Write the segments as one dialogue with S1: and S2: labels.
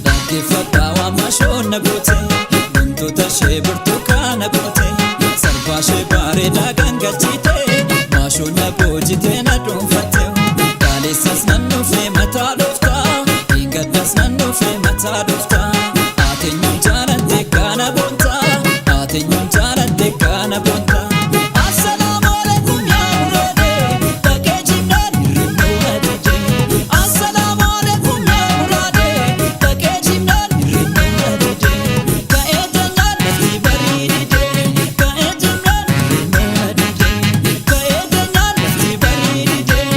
S1: Dhaggeeffadhaa waan maashoon na goote, wantoota ishee burtukaana goote, sarbaa ishee bareedaa gangalchite, maashoon na boojite na dhuunfatte. Gaaleessas nan dhufe mataa dhufta, hingaddas nan dhufe mataa dhufta. Ateenyuun jaalatte kana boonta, ateenyuun jaalatte kana boonta. Assalaamu alaikum yaa muraadee, dhaqee jimnaan hirribnuu na didee. Assalaamu alaikum yaa muraadee, dhaqee jimnaan hirribnuu na didee. Ka'ee jennaan lafti barii didee, ka'ee jennaan hirribnuu na didee. Ka'ee jennaan lafti barii didee,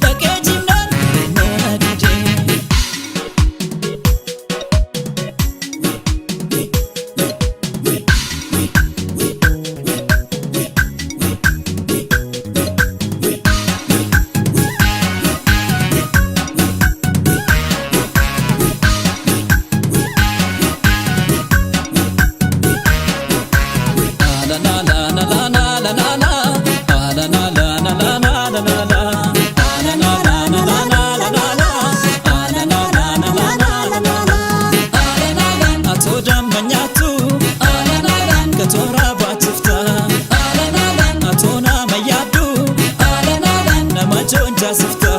S1: dhaqee jimnaan hirribnuu na didee. Atoo damma nyaattu, gatoora baachifta. Atoo nama yaaddu, nama joonjaasifta.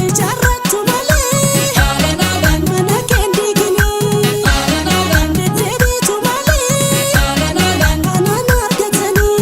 S2: Ijaarrattu malee mana kee hin diiginii, deddeebiitu malee anaan argatanii.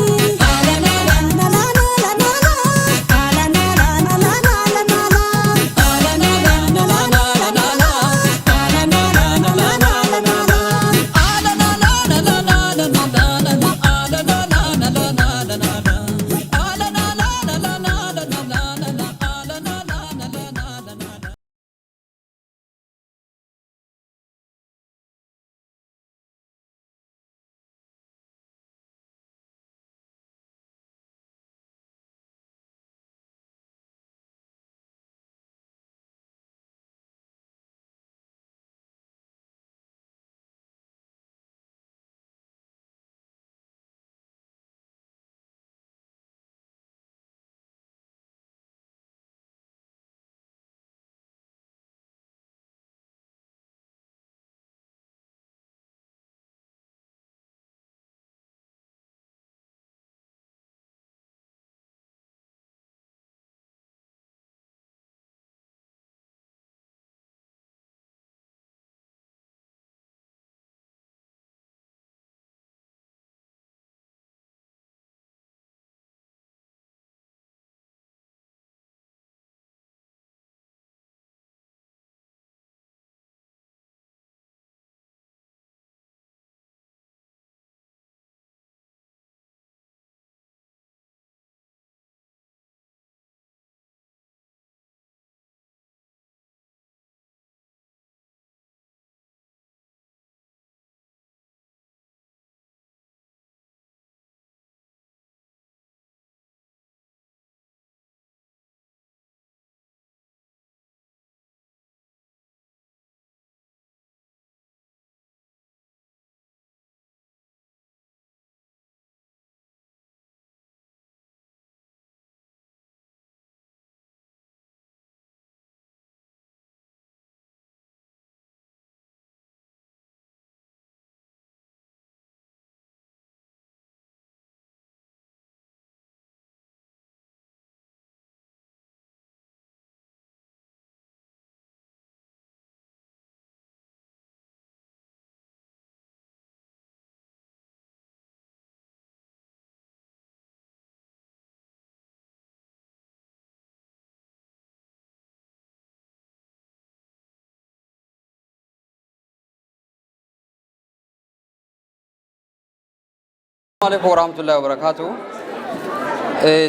S3: Alaikum warahmatullahi wabarakatuh.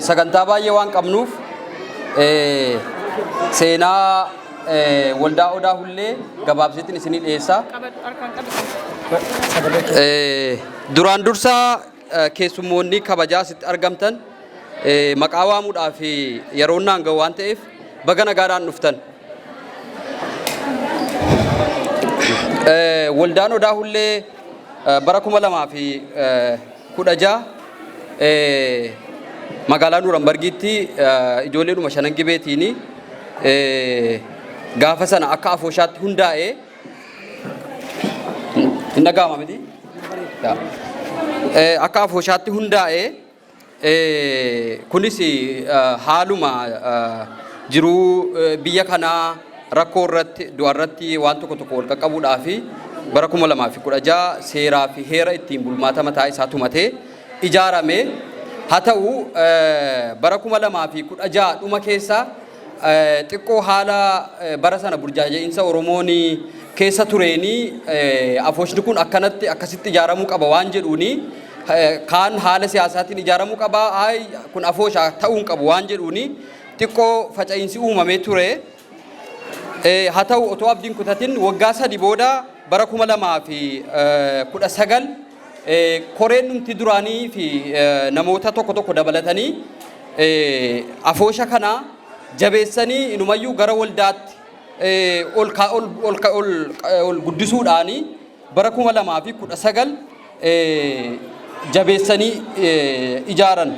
S3: Sagantaa baay'ee waan qabnuuf seenaa waldaa Odaa Hullee gabaabseetiin isinii dhiyeessa. Duraan dursaa keessummoonni kabajaa asitti argamtan Maqaa waamuudhaaf yeroon naan ga'u waan ta'eef baga nagaadhaan dhuftan. Waldaan Odaa Hullee bara 2016 magaalaa Nuurambargiitti ijoolleedhuma Shanan Gibeetiin gaafa sana akka afooshaatti hundaa'e. Hin dhaga'ama miti? Akka afooshaatti hundaa'e. Kunis haaluma jiruu biyya kanaa rakkoo irratti, du'a irratti waan tokko tokko wal qaqqabuudhaa fi bara 2016 seeraa fi heera ittiin bulmaata mataa isaa tumatee ijaarame. Haa ta'u, bara 2016 dhuma keessa xiqqoo haala bara sana burjaaja'iinsa Oromoon keessa tureeni afooshni kun akkanatti akkasitti ijaaramuu qaba waan jedhuuni, kaan haala siyaasaatiin ijaaramuu qaba, kun afoosha ta'uu hin qabu waan jedhuuni xiqqoo faca'iinsi uumamee ture. Haa ta'u, otoo abdiin kutatin waggaa 3 booda bara 2019 koreen dhumti duraanii fi namoota tokko tokko dabalatanii afoosha kana jabeessanii inumayyuu gara waldaatti ol ol ol ol ol guddisuudhaani bara 2019 jabeessanii ijaaran.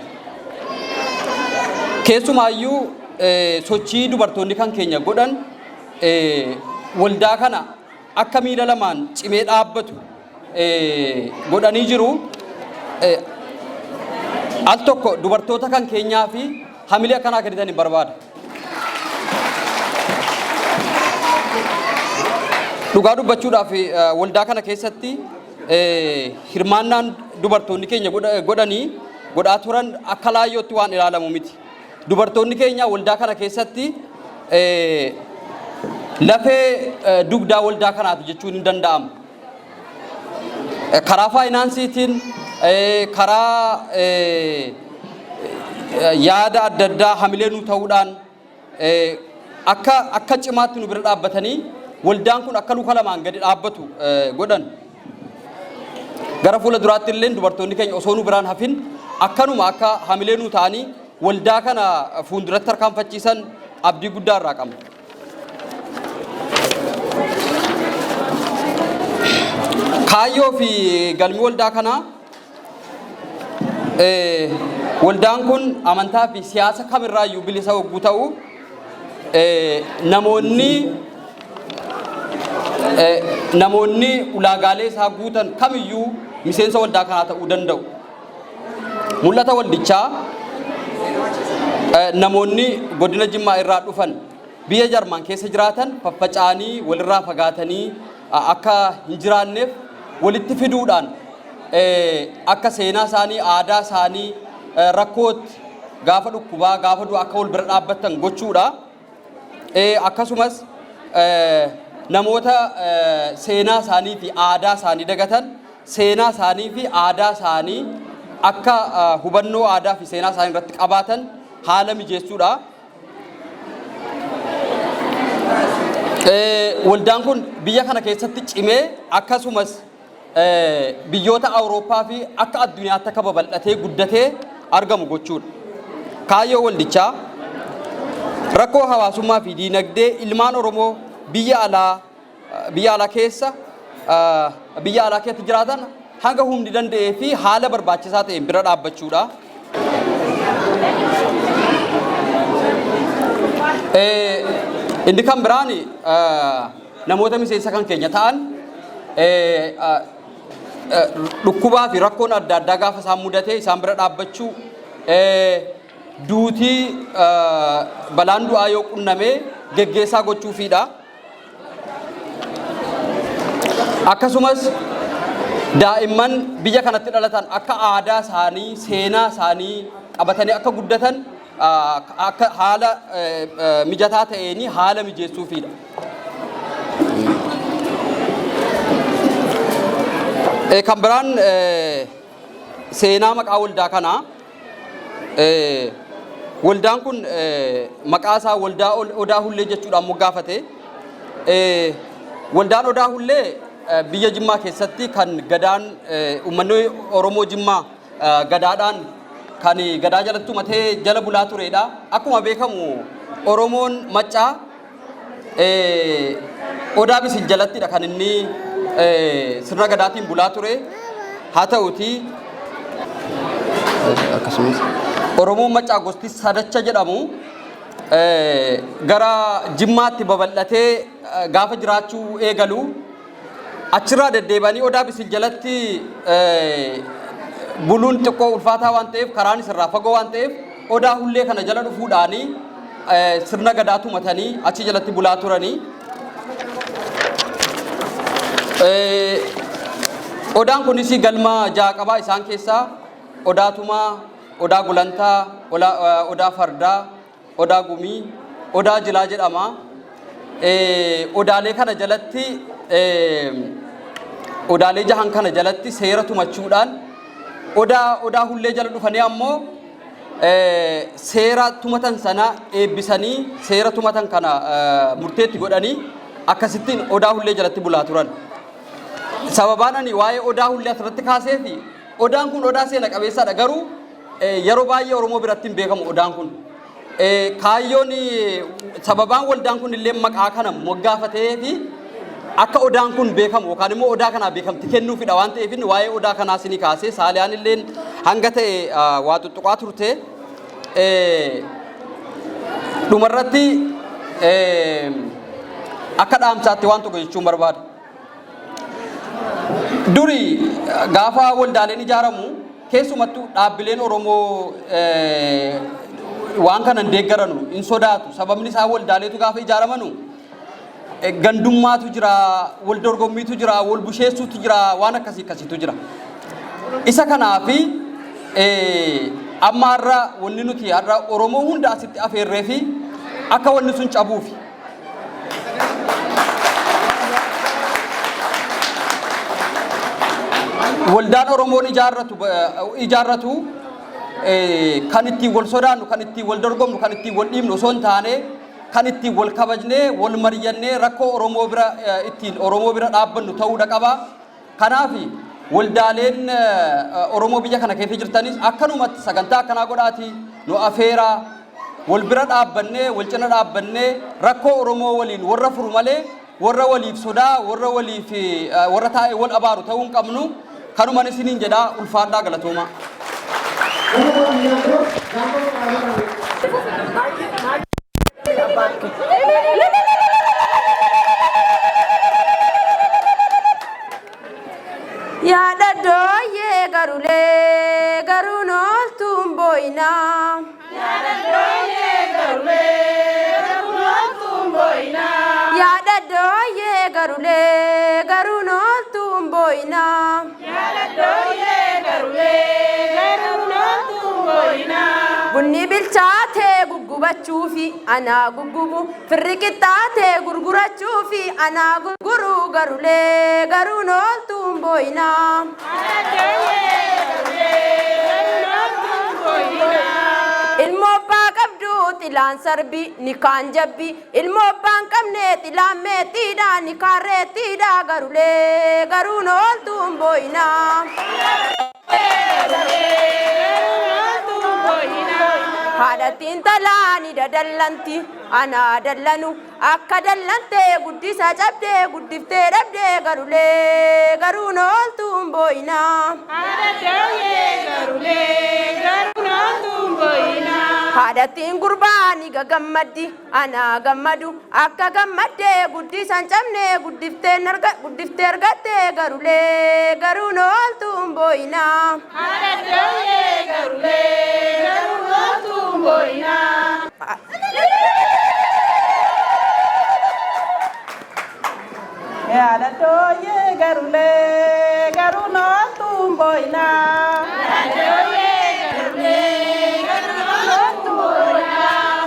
S3: Keessumaayyuu sochii dubartoonni kan keenya godhan waldaa kana akka miila lamaan cimee dhaabbatu godhanii jiru. Al tokko dubartoota kan keenyaa fi hamilee akkanaa kennitan hin barbaada. Dhugaa dubbachuudhaaf, waldaa kana keessatti hirmaannaan dubartoonni keenya godhanii godhaa turan akka laayyootti waan ilaalamu miti. Dubartoonni keenya waldaa kana keessatti lafee dugdaa waldaa kanaati jechuun hin danda'amu. Karaa faayinaansiitiin, karaa yaada adda addaa hamilee nu ta'uudhaan akka cimaatti nu bira dhaabbatanii waldaan kun akka luka lamaan gadi dhaabbatu godhan. Gara fuula duraatti illee dubartoonni keenya osoo nu biraan hafin akkanuma akka hamilee nu ta'anii waldaa kana fuulduratti tarkaanfachiisan abdii guddaa irraa qabna. Kaayyoo fi galmi waldaa kanaa, waldaan kun amantaa fi siyaasa kamirraayyuu bilisa hogguu ta'u, namoonni ulaagaalee isaa guutan kamiyyuu miseensa waldaa kanaa ta'uu danda'u. Mul'ata waldichaa, namoonni godina Jimmaa irraa dhufan biyya Jarman keessa jiraatan faffaca'anii walirraa fagaatanii akka hin jiraanneef walitti fiduudhaan akka seenaa isaanii, aadaa isaanii, rakkootti, gaafa dhukkubaa, gaafa du'a akka wal bira dhaabbatan gochuudha. Akkasumas namoota seenaa isaanii fi aadaa isaanii dagatan seenaa isaanii fi aadaa isaanii akka hubannoo aadaa fi seenaa isaanii irratti qabaatan haala mijeessuudha. Waldaan kun biyya kana keessatti cimee akkasumas biyyoota Awurooppaa fi akka addunyaatti akka babal'atee guddatee argamu gochuudha. Kaayyoo waldichaa, rakkoo hawaasummaa fi diinagdee ilmaan Oromoo biyya alaa keessa jiraatan hanga humni danda'ee fi haala barbaachisaa ta'een bira dhaabbachuudha. Inni kan biraan namoota miseensa kan keenya ta'an dhukkubaa fi rakkoon adda addaa gaafa isaan mudate isaan bira dhaabbachuu, duutii, balaan du'aa yoo qunname geggeessaa gochuufiidha. Akkasumas daa'imman biyya kanatti dhalatan akka aadaa isaanii, seenaa isaanii qabatanii akka guddatan akka haala mijataa ta'een haala mijeessuufiidha. Kan biraan seenaa maqaa waldaa kanaa. Waldaan kun maqaa isaa Waldaa Odaa Hullee jechuudhaan moggaafate. Waldaan Odaa Hullee biyya Jimmaa keessatti kan gadaan uummanni Oromoo Jimmaa gadaadhaan kan Gadaa jalatti tumatee jala bulaa turedha. Akkuma beekamu Oromoon Maccaa Odaa Bisil jalattidha kan inni sirna Gadaatiin bulaa ture. Haa ta'uti akkasumas Oromoon Maccaa gosti Sadacha jedhamu gara Jimmaatti babal'atee gaafa jiraachuu eegalu achirraa deddeebi'anii Odaa Bisil jalatti buluun xiqqoo ulfaataa waan ta'eef, karaan isirraa fagoo waan ta'eef, Odaa Hullee kana jala dhufuudhaanii sirna Gadaa tumatanii achi jalatti bulaa turanii. Odaan kunis galma ja'a qabaa. Isaan keessaa Odaa Tumaa, Odaa Gulantaa, Odaa Fardaa, Odaa Gumii, Odaa Jilaa jedhama. Odaalee kana jalatti, odaalee jahan kana jalatti seera tumachuudhaan, Odaa Hullee jala dhufanii ammoo seera tumatan sana eebbisanii, seera tumatan kana murteetti godhanii, akkasittiin Odaa Hullee jalatti bulaa turan. Sababaan ani waa'ee Odaa Hullee asirratti kaasee fi odaan kun odaa seena qabeessaadha, garuu yeroo baay'ee Oromoo biratti hin beekamu odaan kun. Kaayyoon sababaan waldaan kun illee maqaa kana moggaafatee fi akka odaan kun beekamu yookaan immoo odaa kanaa beekamti kennuufidha waan ta'eef inni waa'ee odaa kanaa isinii kaasee, Saaliyaan illee hanga ta'e waa tuttuqaa turte. Dhumarratti akka dhaamsaatti waan tokko jechuun barbaada. Duri gaafa waldaaleen ijaaramu, keessumattuu dhaabbileen Oromoo waan kana hin deeggaranu, hin sodaatu. Sababni isaa waldaaleetu gaafa ijaaramanu gandummaatu jira, wal dorgommiitu jira, wal busheessuutu jira, waan akkasii akkasiitu jira. Isa kanaafi amma har'a wanni nuti har'a Oromoo hunda asitti afeerree fi akka wanni sun cabuufi. Waldaan Oromoon ijaarratu kan ittiin wal sodaannu, kan ittiin wal dorgomnu, kan ittiin wal dhiibnu osoo hin taane, kan ittiin wal kabajnee, wal mari'annee, rakkoo Oromoo bira ittiin Oromoo bira dhaabbannu ta'uudha qaba. Kanaaf waldaaleen Oromoo biyya kana keessa jirtanis akkanumatti sagantaa akkanaa godhaati nu afeeraa, wal bira dhaabbannee, wal cina dhaabbannee rakkoo Oromoo waliin warra furu malee warra waliif sodaa, warra waliif warra taa'ee wal abaaru ta'uu hin qabnu. Kanuman isiniin jedhaa, ulfaadhaa, galatoomaa.
S4: Yaada dooyyee garulee garuun ooltuun booyinaa. Yaada dooyyee garulee garuun ooltuun booyinaa. Bunni bilchaatee guggubachuufi anaa guggubu, firri qixxaatee gurgurachuufi anaa gurguru, garulee garuun ooltuun booyinaa. Ilmoo abbaa qabdu xilaan sarbi ni kaan jabbi, ilmoo abbaan qabne xilaan meexxiidha ni kaan reettiidha, garulee garuun ooltuun booyinaa. Haadhattiin talaa ni dadallanti anaa dallanu, akka dallantee guddisa cabdee guddiftee dhabdee, garulee garuun ooltuun booyinaa. Haadhattiin gurbaa ni gagammaddi anaa gammadu, akka gammaddee guddisan cabnee guddiftee argattee, garulee garuun ooltuun booyinaa.
S5: Haadha dooyyee garulee garuun ooltuun booyinaa.
S6: Yaada dooyyee garulee garuun ooltuun booyinaa.
S5: Dooyyee garulee garuun ooltuun booyinaa.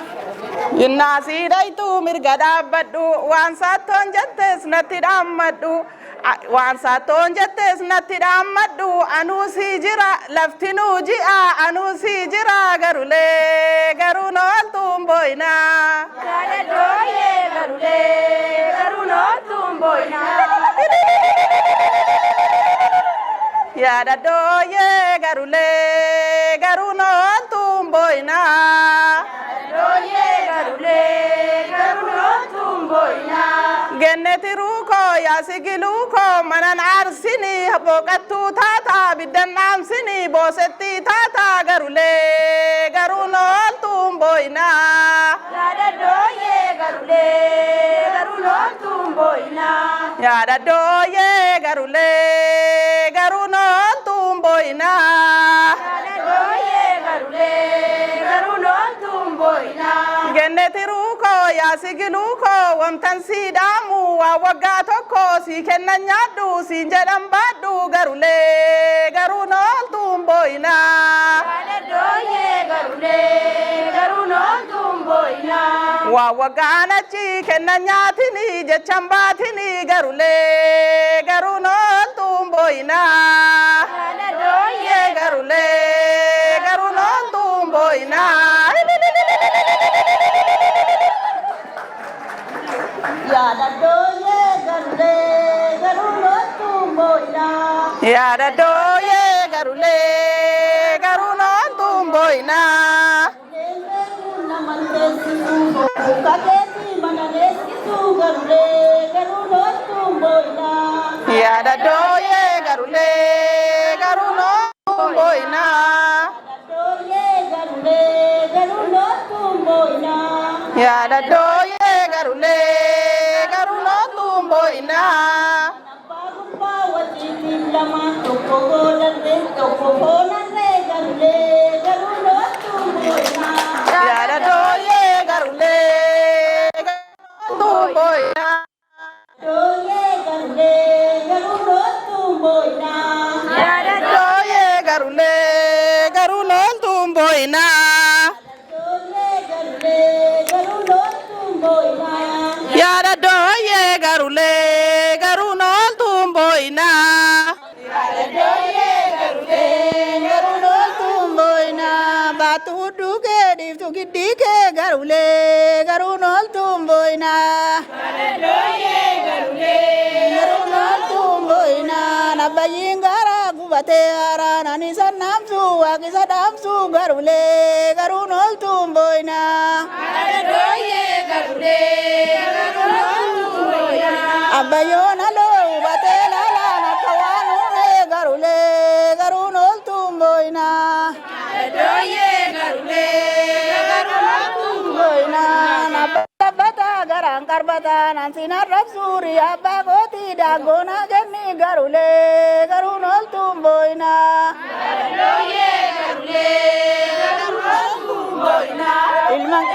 S6: Yinnaasiidhaytuu mirga dhaabbadhu, waan saattoon jettees natti dhaammadhu. Waan saattoon jettees natti dhaammadhu, anuu sii jira, laftinuu ji'a, anuu sii jira, garulee garuun ooltuun booyinaa.
S4: Yaada dooyyee garulee garuun ooltuun booyinaa.
S6: Yaada dooyyee garulee garuun ooltuun. booyinaa.
S4: Dooyyee garulee garuu loltuun booyinaa.
S6: Genneti ruukoo yaasigiluu koo manan aarsinii booqattuu taataa biddan dhaamsinii boosettii taataa garulee garuu loltuun booyinaa.
S4: Yaada dooyyee garulee garuu loltuun booyinaa.
S6: Yaada dooyee garulee garuu loltuun booyinaa.
S4: Yaada dooyyee garulee garuu loltuun booyinaa.
S6: Genneti ruukoo yaasigiluu koo wamtan sii dhaamu waa waggaa tokko sii kennan nyaadhu siin jedhan baadhu garulee garuu loltuun booyinaa.
S4: Yaada dooyyee garulee garuu loltuun booyinaa.
S6: Waa waggaan achi kennan nyaatini jechan baatini garulee garuu loltuun booyinaa.
S4: Yaada dooyyee
S6: Garulee garuu loltuun booyinaa.
S2: Yaada dooyee garulee garuu loltuun booyinaa.
S6: Yaada dooyee garulee garuu loltuun booyinaa.
S2: Deemee kun naman teessisu muka keetii mana leessisu garulee garuu loltuun booyinaa.
S6: Yaada dooyee garulee garuu loltuun booyinaa.
S2: Dooyee garulee garuu loltuun booyinaa.
S6: Yaada dooyee garulee garuu loltuun booyinaa.
S2: Abbaa gubbaa waciitiin lama tokko goodarree tokko foonarree garulee garuu loltuun booyinaa.
S6: Yaada dooyee garulee garuu loltuun booyinaa.
S2: Dooyee garulee garuu loltuun booyinaa.
S4: Yaada
S6: Dooyee garulee garuu loltuun booyinaa.
S2: Dooyee garulee garuu loltuun booyinaa.
S6: Yaada dooyee garulee garuu loltuun booyinaa.
S2: Garuu loltuun booyinaa baattuu hudduu kee dhiiftu giddii kee garulee garuu loltuun booyinaa. Garuu loltuun booyinaa nabbayyiin garaa gubatee haaraan ani isa dhaamsu waaqisa dhaamsu garulee garuu loltuun booyinaa. Abbayyoon aloo hubatee laalaan akka waan uumee garulee garuu loltuun booyinaa. Tabbata garaan qarbata nansi narrabsuuri abbaa kootii daangoona kenni garulee garuu loltuun booyinaa. Ilmaan.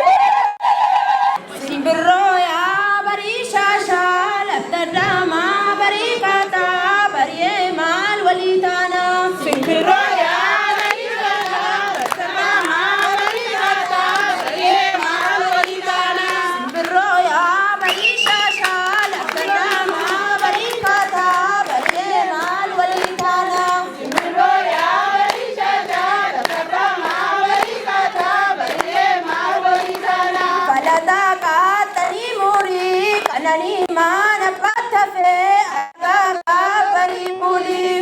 S4: Simbirroo yaa barii shaashaa lafta daamaa barii kaataa bariyee maal walii taanaa. Simbirroo yaa barii shaashaa lafta daamaa barii kaataa bariyee maal walii taanaa. Simbirroo yaa barii shaashaa lafta daamaa barii kaataa bariyee maal walii taanaa. Simbirroo yaa barii shaashaa lafta daamaa barii kaataa bariyee maal walii taanaa. Falataa kaatanii murii qananii maana battafee akka barii bulii.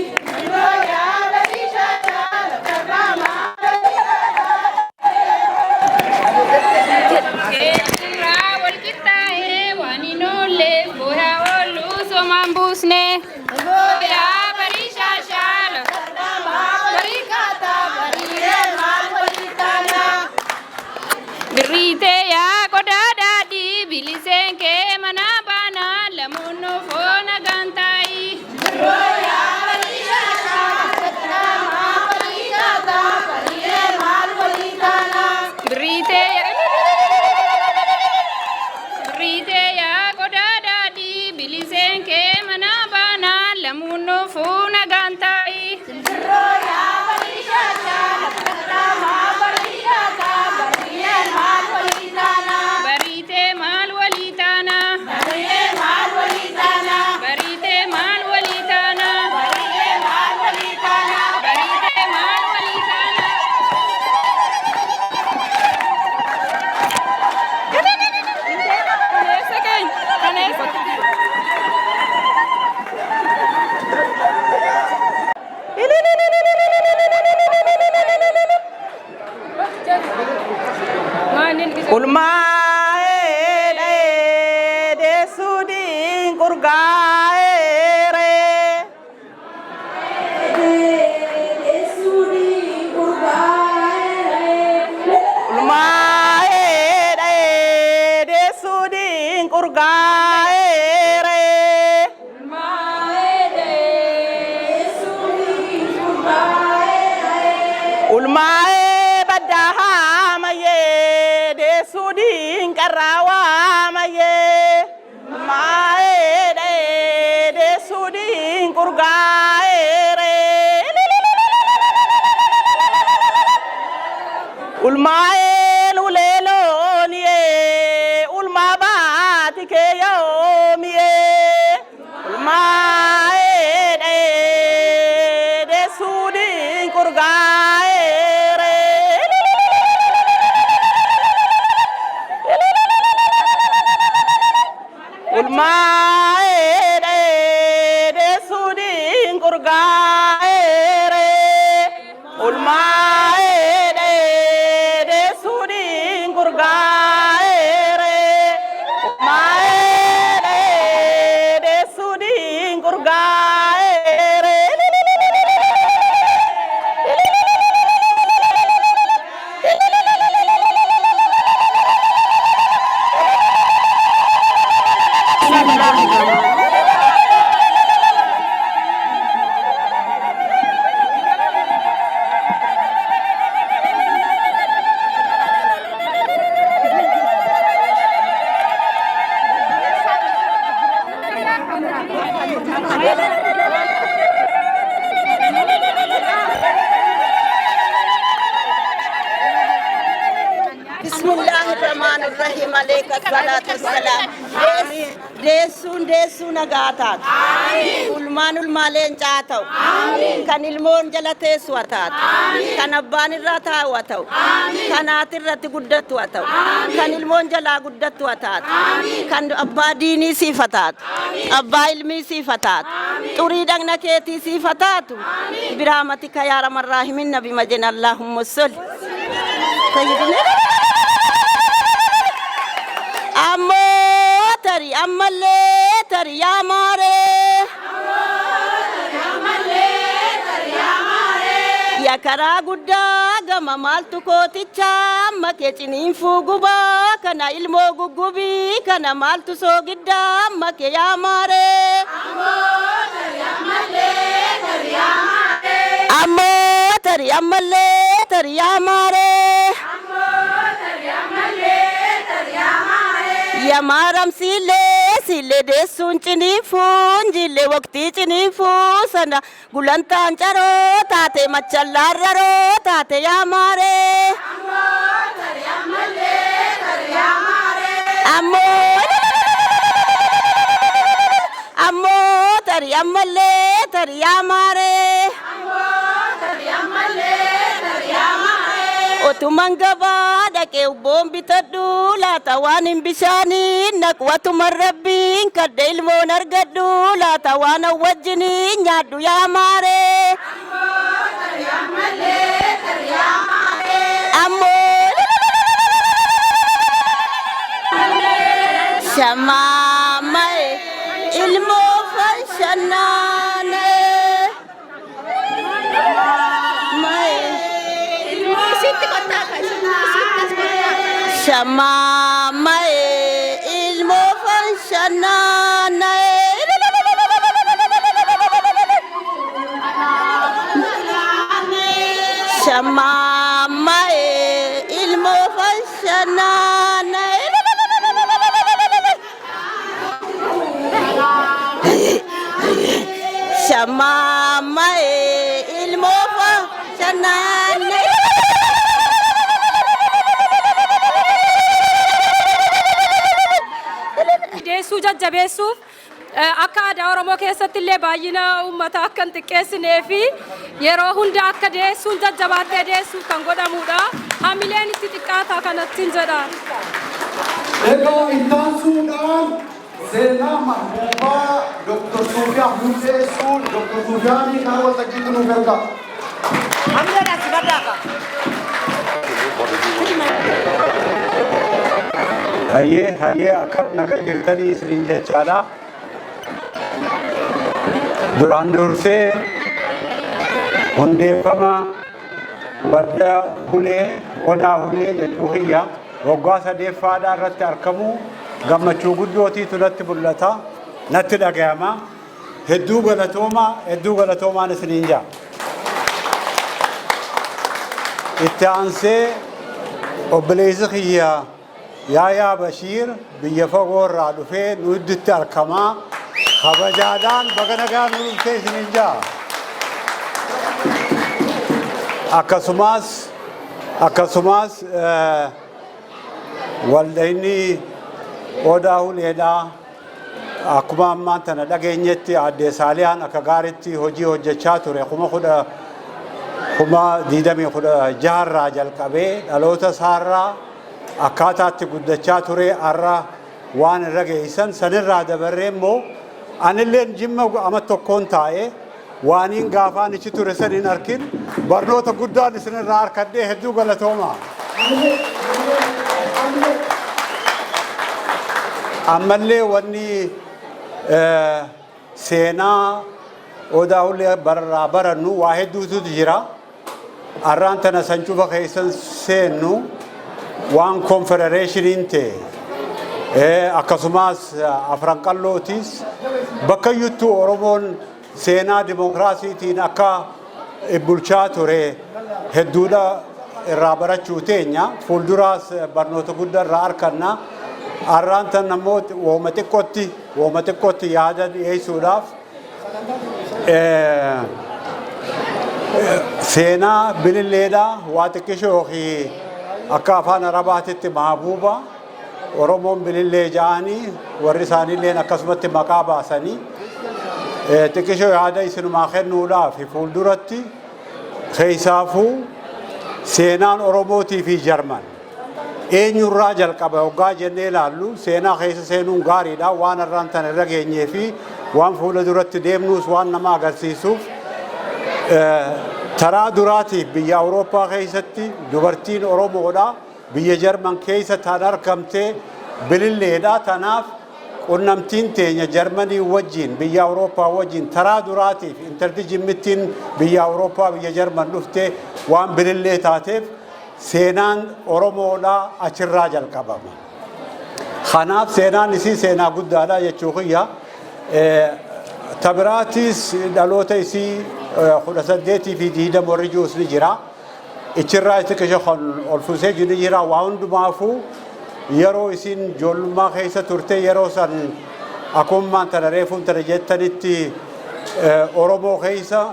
S5: Keetirraa wal qixxaa'ee waan hin oolleef booyaa oollu somaan buusne. Booyaa barii shaashaala. Barii kaataa barii maal walii taanaa. Birriitee yaa qodaa daadhii biliseen kee mana baanaa lamuun nuufoo nagaan taa'i. Birriitee yaa qodaa daadhii biliseen kee mana baanaa lamuun nuufuu nagaan taa'i. Bariitee maal walii
S6: Ulmaa'ee dha'ee deessuu diinqurgaa'eere. Ulmaa'ee dha'ee deessuu diinqurgaa'eere. Ulmaa'ee baddaa haamayyee deessuu diinqarraa waamayyee. Ulmaa'ee dha'ee deessuu diinqurgaa'eere. Ulmaa'een ulee looniyee ulmaa baati kee yoomiyee. Ulmaa'ee dha'ee deessuu diinqurgaa'eere. Ulmaa'ee dha'ee deessuu diinqurgaa'eere. Ulmaa'ee dha'ee deessuu diinqurgaa'eere. Ulmaa'ee dha'ee deessuu diinqurgaa'eere.
S2: بسم الله الرحمن الرحيم عليك الصلاة والسلام. Deessuun deessuu nagaa taatu. Ulmaan ulmaa leencaa ta'u. Kan ilmoon jala teessu haa taatu. Kan abbaan irraa taa'u haa ta'u. Kan haati irratti guddattu haa ta'u. Kan ilmoon jalaa guddattu haa taatu. Kan abbaa diinii siif haa taatu. Abbaa ilmii siif haa taatu. Xurii dhagna keetii siif haa taatu. برحمتك يا أرحم الراحمين نبي مجن اللهم صل. سيدنا Ammoo tarii ammallee tarii yaa maaree. Yaa karaa guddaa gama maaltu kooticha amma kee ciniinfuu gubaa kana ilmoo guggubii kana maaltu soogiddaa amma kee yaa maaree. Ammoo tarii ammallee tarii yaa maaree. Yamaaram siillee siillee deessuun ciniinfuun jillee waqtii ciniinfuu sana gulantaan caroo taate machallaan raroo taate yaa maaree. Ammoo ammoo tarii ammallee tarii yaa maaree. Otuman gabaa dhaqee ubboon bitadhu laata waan hin bishaaniin naqu watuman rabbiin kadhe ilmoon argadhu laata waan wajjiniin nyaadhu yaa maaree. Ammoo shamaamae ilmoo fashannaane. Mae. Shamaamae ilmoo fashannaane. Shamaamae ilmoo fashannaane. Shamaamae ilmoo fashannaane.
S5: Deessuu jajjabeessuuf akka aadaa Oromoo keessatti illee baay'ina uummataa akka hin xiqqeessinee fi yeroo hunda akka deessuun jajjabaattee deessuuf kan godhamudha. Hamileen itti xiqqaataa kanattiin jedha.
S7: Egaa ittaansuudhaan seenaa mahbuubaa Dr. Suufiyaa Hundeessuun Dr. Suufiyaanii karaa waltajjiitti nuuf erga.
S2: Amna si badaka.
S8: Hayyee, hayyee, akkam naga jirtanii isiniin jechaadha. Duraan dursee hundeeffama waldaa hulee, Odaa Hulee jechuu kiyya, waggaa sadeeffaadhaa irratti argamu gammachuu guddootiitu natti mul'ata, natti dhagayama. Hedduu galatoomaa, hedduu galatoomaan isiniin jaa. Itti aansee obboleessi kiyya Yaayaa Bashiir biyya fagoo irraa dhufee nu idditti argamaa. Kabajaadhaan baga nagaa nu dhuftee isiniin jaa. Akkasumas waldayni Odaa Huleedhaa akkuma ammaan tana dhageenyetti aadde Saaliyaan akka gaariitti hojii hojjechaa ture 2016rraa jalqabee dhaloota isaarraa akkaataatti guddachaa ture har'a waan irra geessan sanirraa dabarree immoo anilleen Jimma ama tokkoon taa'ee waaniin gaafaan ichi ture san hin arkin barnoota guddaan isinirraa arkadhee, hedduu galatooma. Ammallee wanni seenaa Odaa Hulee barraa barannu waa hedduutu jira. Arraan tana san cufa keessan seennu waan konfedereeshiniin ta'e, akkasumas Afran Qallootis, bakka iyyuttuu Oromoon seenaa dimokiraasiitiin akka bulchaa ture hedduudha irraa barachuu teenya. Fuulduraas barnoota guddaa irraa arganna. Arraan tan ammoo wooma xiqqootti yaada dhiyeessuudhaaf seenaa Bililleedha waa xiqqishoo yookiin akka afaan Arabaatitti Maabuuba, Oromoon Bilillee ja'anii, warri isaaniilleen akkasumatti maqaa baasanii, xiqqishoo yaada isinumaa kennuudhaaf. Fuulduratti keessaafuu seenaan Oromootii fi Jarman eenyurraa jalqaba hoggaa jennee ilaallu, seenaa keessa seenuun gaariidha. Waan har'aan tana irra geenyee fi waan fuula duratti deemnuus waan nama agarsiisuuf, taraa duraatiif biyya Awurooppaa keessatti dubartiin Oromoodha biyya Jarman keessa tan argamte Bililleedha. Tanaaf qunnamtiin teenya Jarmanii wajjin, biyya Awurooppaa wajjin, taraa duraatiif intalti Jimmittiin biyya Awurooppaa, biyya Jarman dhufte waan Bilillee taateef seenaan Oromoodha achirraa jalqabama. Kanaaf seenaan isii seenaa guddaadha jechuu kiyya. Tabiraatis dhaloota isii 1820 warri jiruus ni jira. Ichirraa itti qisha kan ol fuusee jiru ni jira. Waa hundumaafuu yeroo isiin ijoollummaa keessa turte, yeroo san akkummaan tana reefuun tana jettanitti, Oromoo keessa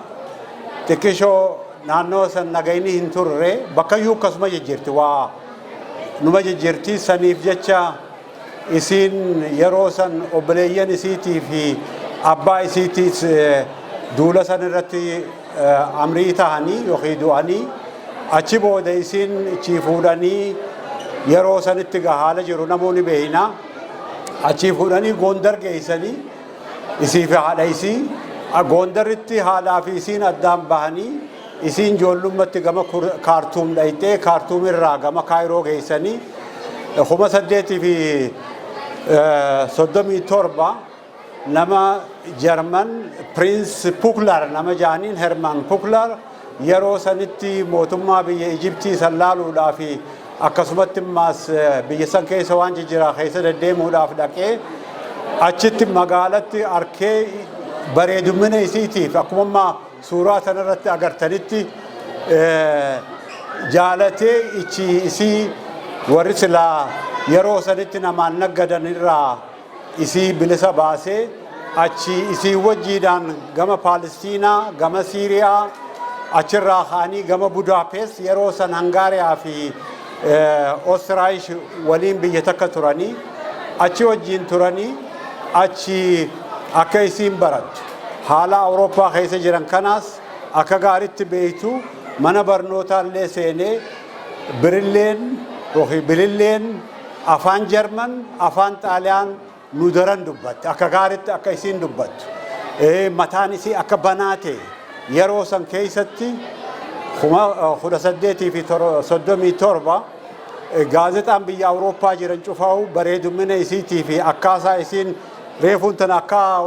S8: xiqqishoo naannoo san nagayni hin turre. Bakkayyuu akkasuma jijjiirti, waa numa jijjiirti. Saniif jecha isiin yeroo san obboleeyyan isiitii fi abbaa isiitiis duula san irratti amrii tahanii yookiin du'anii, achi booda isiin ichi fuudhanii, yeroo sanitti haala jiru namoonni beeyna, achii fuudhanii Gondar geessanii. Isii fi haadha isii Gondaritti haadhaa fi isiin addaan bahanii, isiin ijoollummaatti gama Kaartuum dhayxee, Kaartuum irraa gama Kaayiroo geessanii 1837 nama Jarman Prince Puklar nama jaaniin, Herman Puklar, yeroo sanitti mootummaa biyya Ijiptii san laaluudhaa fi akkasumatti immaas biyya san keessa waan jijjiiraa keessa deddeemuudhaaf dhaqee, achitti magaalatti arkee bareedumina isiitiif akkuma ammaa suuraa sanarratti agartanitti jaalatee, ichi isii warri silaa yeroo sanitti namaan naggadan irraa isii bilisa baasee, achi isii wajjiidhaan gama Paalistiinaa, gama Siiriyaa, achirraa ka'anii gama Budaapest, yeroo san Hangaariyaa fi Ostraayish waliin biyya takka turanii, achi wajjiin turanii, achi akka isiin barattu, haala Awurooppaa keessa jiran kanaas akka gaaritti beektu, mana barnootaallee seenee Birilleen yookiin Bililleen afaan Jarman, afaan Xaaliyaan nu daran dubbatti, akka gaaritti akka isiin dubbattu, mataan isii akka banaa ta'e, yeroo san keessatti 1837. Gaazexaan biyya Awurooppaa jiran cufaa'u bareedumina isiitii fi akkaataa isiin reefuun tana akka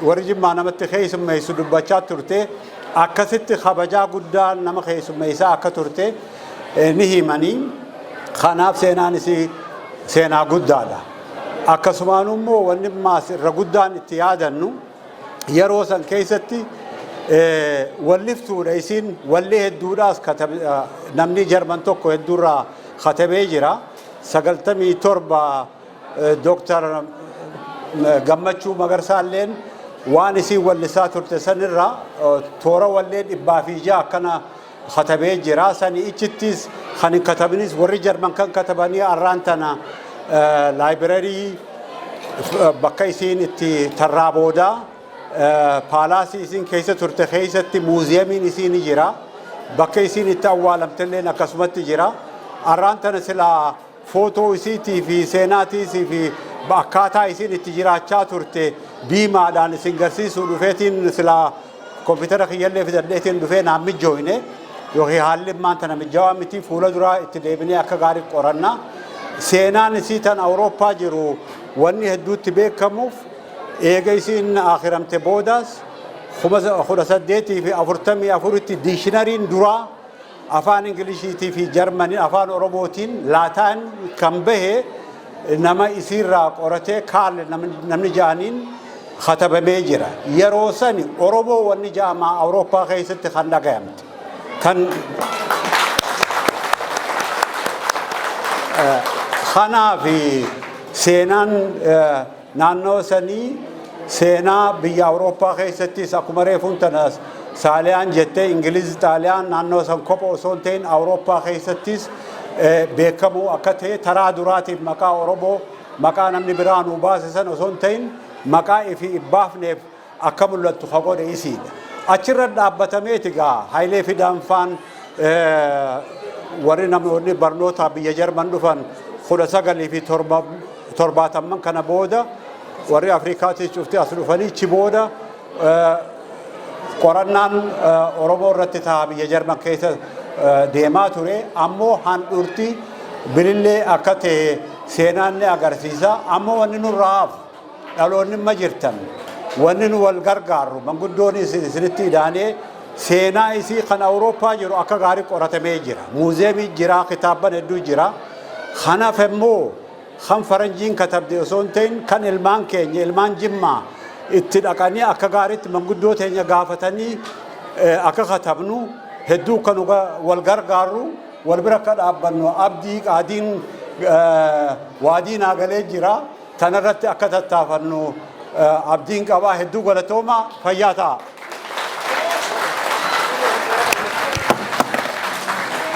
S8: warri Jimmaa namatti keessummeessu dubbachaa turte, akkasitti kabajaa guddaa nama keessummeessaa akka turte ni himanii. Kanaaf seenaan isii seenaa guddaadha. Akkasumaan immoo wanni maas irra guddaan itti yaadannu, yeroo san keessatti walliftuudha isiin. Walli hedduudhaas namni Jarman tokko hedduurraa katabee jira. 97 Dooktar Gammachuu Magarsaalleen waan isiin wallisaa turte sanirraa toora wallee 106 akkana katabee jira. Sani ichittis kan hin katabinis warri Jarman kan katabanii arraan tana library bakka isiin itti tarraa boodaa paalaasii isiin keessa turte keessatti muuziyeemiin isiin ni jira. Bakka isiin itti awwaalamtelleen akkasumatti jira. Arraan tana silaa footoo isiitii fi seenaatiisii fi akkaataa isiin itti jiraachaa turte biimaadhaan isin garsiisuu dhufeetiin, silaa kompiitara kiyyallee fidadheetiin dhufee naan mijjooyne yookiin haalli ammaan tana mijjaawaa miti. Fuula duraa itti deebinee akka gaarii qoranna. Seenaan isii tan Awurooppaa jiru wanni hedduutti beekamuuf, eega isiin akhiramte boodaas 1844tti dictionaryn duraa afaan Ingiliishiitii fi Jarmanii afaan Oromootiin laataan kan bahe nama isiirraa qoratee Kaal namni ja'aniin katabamee jira. Yeroo sani Oromoo wanni ja'amaa Awurooppaa keessatti kan dhagayamte. Kan kanaaf seenaan naannoo sanii seenaa biyya Awurooppaa keessattis, akkuma reefuun tana Saaliyaan jettee, Ingiliz, Xaaliyaan naannoo san kopha osoo hin ta'in Awurooppaa keessattis beekamuu akka ta'e, taraa duraatiif maqaa Oromoo, maqaa namni biraa nuu baase san osoo hin ta'in, maqaa ifii ibbaafneef akka mul'attu ka godhe isiidha. Achirra dhaabbatameeti gaa Hayilee Fidaanfaan, warri namoonni barnoota biyya Jarman dhufan 1970n kana booda, warri Afrikaatis cufti as dhufanii, achi booda qorannaan Oromoo irratti ta'a biyya Jarman keessa deemaa ture. Ammoo handhuurti Bilillee akka ta'e seenaan ni agarsiisa. Ammoo wanni nurraa hafu, dhaloonni amma jirtan, wanni nu wal gargaarru, manguddoon isinitti idaanee, seenaa isii kan Awurooppaa jiru akka gaarii qoratamee jira. Muuzeemii jira, kitaabban hedduu jira. Kanaaf immoo kan faranjiin katabde osoo hin ta'in, kan ilmaan keenya, ilmaan Jimmaa itti dhaqanii akka gaariitti manguddoo teenya gaafatanii akka katabnu, hedduu kan wal gargaarru, wal bira akka dhaabbannu abdii qaadiin waadii naa galee jira. Tanarratti akka tattaafannu abdiin qabaa. Hedduu galatooma, fayyaa ta'a.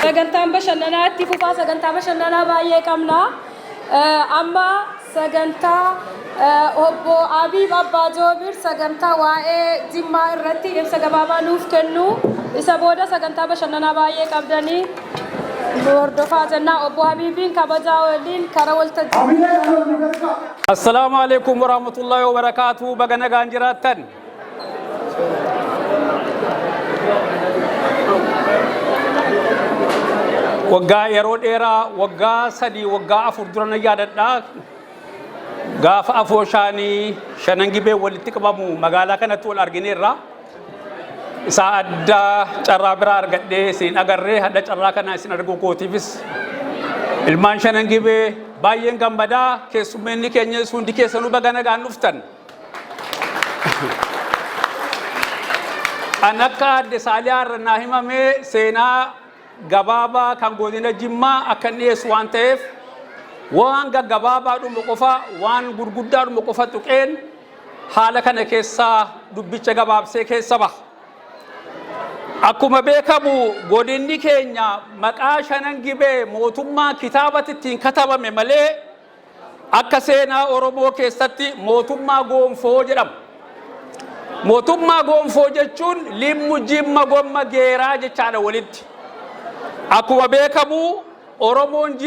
S9: Sagantaan bashannanaa itti fufaa. Sagantaa bashannanaa baay'ee qabna. Amma sagantaa obbo Abiib Abbaa Joobir sagantaa waa'ee Jimmaa irratti ibsa gabaabaa nuuf kennu. Isa booda sagantaa bashannanaa baay'ee qabdanii nu hordofaa jennaa. Obbo Habiibiin kabajaa waliin karaa waltajjii.
S10: Assalaamu alaikum warahmatullahi wabarakaatuh. Baga nagaan jiraattan. Waggaa yeroo dheeraa, waggaa 3, waggaa 4 dura na yaadadha. Gaafa afooshaanii Shanan Gibee walitti qabamu magaalaa kanatti wal argineerra. Isaa addaa carraa biraa argadhee isin agarree, hadha carraa kana isin arguu kootiifis ilmaan Shanan Gibee baay'een gammadaa. Keessummeenni keenya hundi keessanuu baga nagaan dhuftan. An akka aadde Saaliyaa irra naa himamee seenaa gabaabaa kan godina Jimmaa akka inni dhiyeessu waan ta'eef, waan gaggabaabaadhuma qofa, waan gurguddaadhuma qofa tuqeen haala kana keessaa dubbicha gabaabsee keessa baha. Akkuma beekamu godinni keenya maqaa Shanan Gibee mootummaa kitaabatti ittiin katabame malee, akka seenaa Oromoo keessatti mootummaa Goonfoo jedhama. Mootummaa Goonfoo jechuun Limmu, Jimma, Gomma, Geeraa jechaadha walitti. Akkuma beekamu Oromoon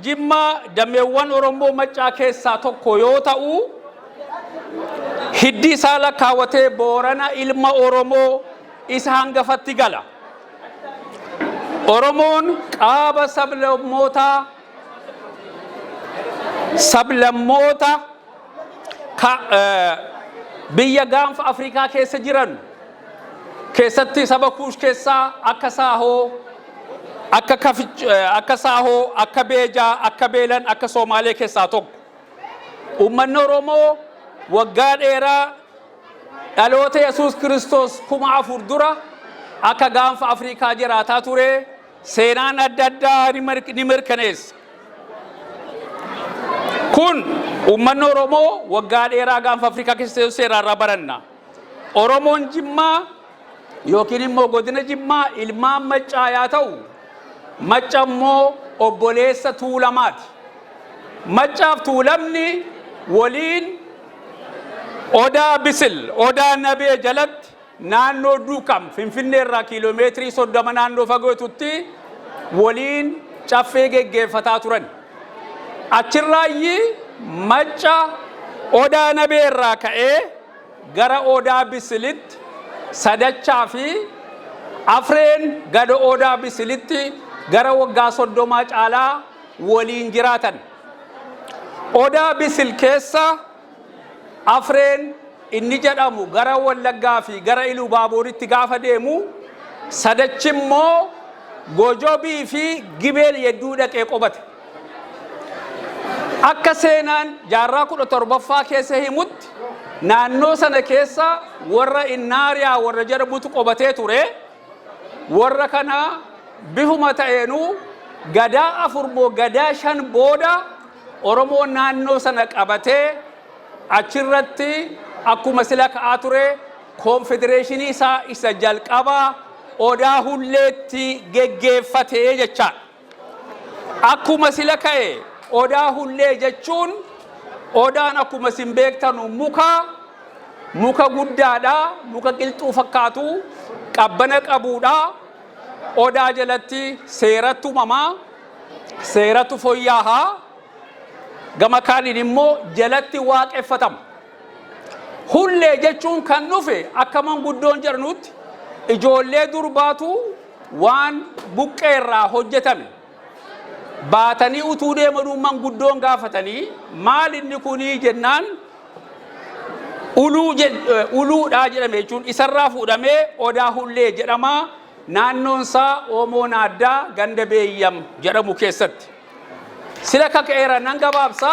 S10: Jimmaa dameewwan Oromoo Maccaa keessaa tokko yoo ta'u, hiddi isaa lakkaawwatee Boorana ilma Oromoo isa hangafatti gala. Oromoon qaaba sablammootaa sablammoota ka biyya Gaanfa Afrikaa keessa jiran keessatti saba Kuush keessaa akka Saahoo, akka Kafich, akka Saahoo, akka Beejaa, akka Beelan, akka Soomaalee keessaa tokko. Uummanni Oromoo waggaa dheeraa dhaloota Yesuus Kiristoos 4000 dura akka Gaanfa Afrikaa jiraataa ture seenaan adda addaa ni mirkaneessa. Kun uummanni Oromoo waggaa dheeraa Gaanfa Afrikaa keessa seeraarraa baranna. Oromoon Jimmaa yookiin immoo godina Jimmaa ilmaan Maccaa yaa ta'u, Macca immoo obboleessa Tuulamaati. Maccaaf Tuulamni waliin Odaa Bisil, Odaa Nabee jalatti naannoo Duukam, Finfinnee irraa kiiloomeetirii 30 naannoo fagootutti waliin caffee geggeeffataa turan. Achirraayyi Macca Odaa Nabee irraa ka'ee gara Odaa Bisilitti Sadachaa fi Afreen gada Odaa Bisilitti gara waggaa 30 caalaa waliin jiraatan. Odaa Bisil keessa Afreen inni jedhamu gara Wallaggaa fi gara Iluu Baabooritti gaafa deemu, Sadachi immoo Gojobii fi Gibeel yedduu dhaqee qobate. Akka seenaan jaarraa 17ffaa keessa himutti naannoo sana keessa warra Innaariyaa warra jedhamutu qobatee ture. Warra kana bifuma ta'eenuu gadaa afur moo gadaa shan booda Oromoon naannoo sana qabatee achirratti akkuma sila ka'aa ture koonfedereeshinii isaa isa jalqabaa Odaa Hulleetti geggeeffatee jechaadha. Akkuma sila ka'e Odaa Hullee jechuun Odaan akkuma isin beektanu muka muka guddaadha, muka qilxuu fakkaatu, qabbana qabuudha. Odaa jalatti seeratti umamaa, seeratu foyyaaha, gama kaaniin immoo jalatti waaqeffatama. Hullee jechuun kan dhufe akka manguddoon jedhanutti ijoollee durbaatu waan buqqee irraa hojjetame baatanii utuu deemanuu manguddoon gaafatanii maal inni kunii jennaan uluu uluudhaa jedhame jechuun isarraa fuudhamee Odaa Hullee jedhama. Naannoon isaa Oomoo Naaddaa ganda Beeyyam jedhamu keessatti. Sila kaka'eera nan gabaabsa.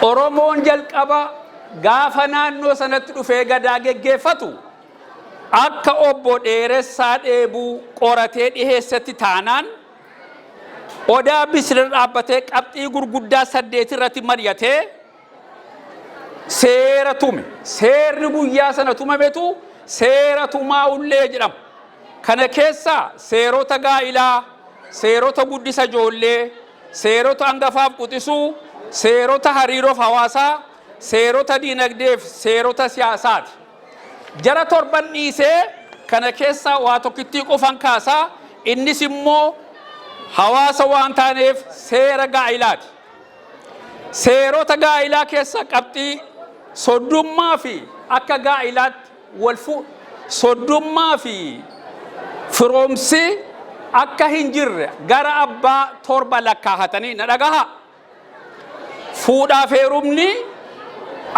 S10: Oromoon jalqaba gaafa naannoo sanatti dhufee gadaa geggeeffatu akka obbo Dheeressaa Dheebuu qoratee dhiheessetti taanaan Odaa Bisil dhaabbatee qabxii gurguddaa 8 irratti mari'atee seera tume. Seerri guyyaa sana tumametu seera tumaa ullee jedhama. Kana keessaa seerota gaa'ilaa, seerota guddisa ijoollee, seerota hangafaaf quxisuu, seerota hariiroof hawaasaa, seerota diinagdeef seerota siyaasaati. Jara torban dhiisee kana keessaa waa tokkittii qofan kaasaa, innis immoo hawaasa waan taaneef seera gaa'ilaati. Seerota gaa'ilaa keessa qabxii soddummaa fi akka gaa'ilaatti wal soddummaa fi firoomsi akka hin jirre gara abbaa torba lakkaahatanii na dhagaha. Fuudhaaf heerumni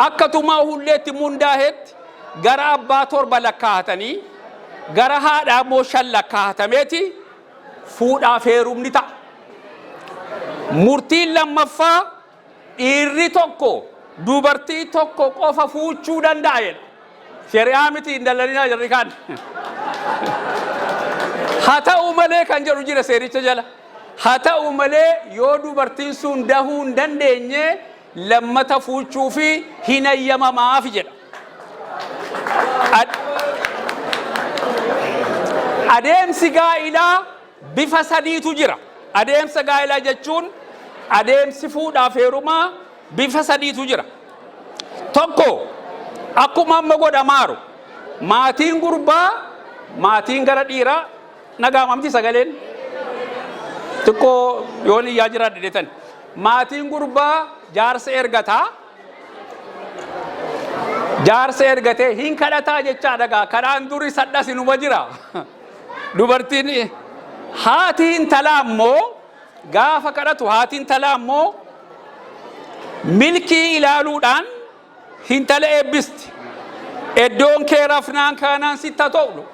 S10: akka tumaa hulleetti mundaahetti gara abbaa torba lakkaahatanii gara haadhaa immoo shan lakkaahatameeti fuudhaaf heerumni ta'a. Murtiin lammaffaa dhiirri tokko dubartii tokko qofa fuuchuu danda'a jedha. Shari'aa miti hin dallalinaa jarri kaan. Haa ta'u malee kan jedhu jira seericha jala. Haa ta'u malee yoo dubartiin sun dahuu hin dandeenye lammata fuuchuu fi hin hayyamamaaf jedha. Adeemsi gaa'ilaa bifa sadiitu jira. Adeemsa gaa'ilaa jechuun adeemsi fuudhaaf heerumaa bifa sadiitu jira. Tokko akkuma amma godhamaaru maatiin gurbaa maatiin gara dhiiraa nagaamamti sagaleen xiqqoo yoon iyyaa jiraadhe deetan maatiin gurbaa jaarsa ergataa. Jaarsa ergatee hin kadhataa jechaa dhagaa. Kadhaan duri sadhas inuma jira. Dubartiin haati intalaa immoo gaafa kadhatu, haati intalaa immoo milkii ilaaluudhaan hintala eebbisti. Iddoon kee rafnaan kaanaan sitta ta'u.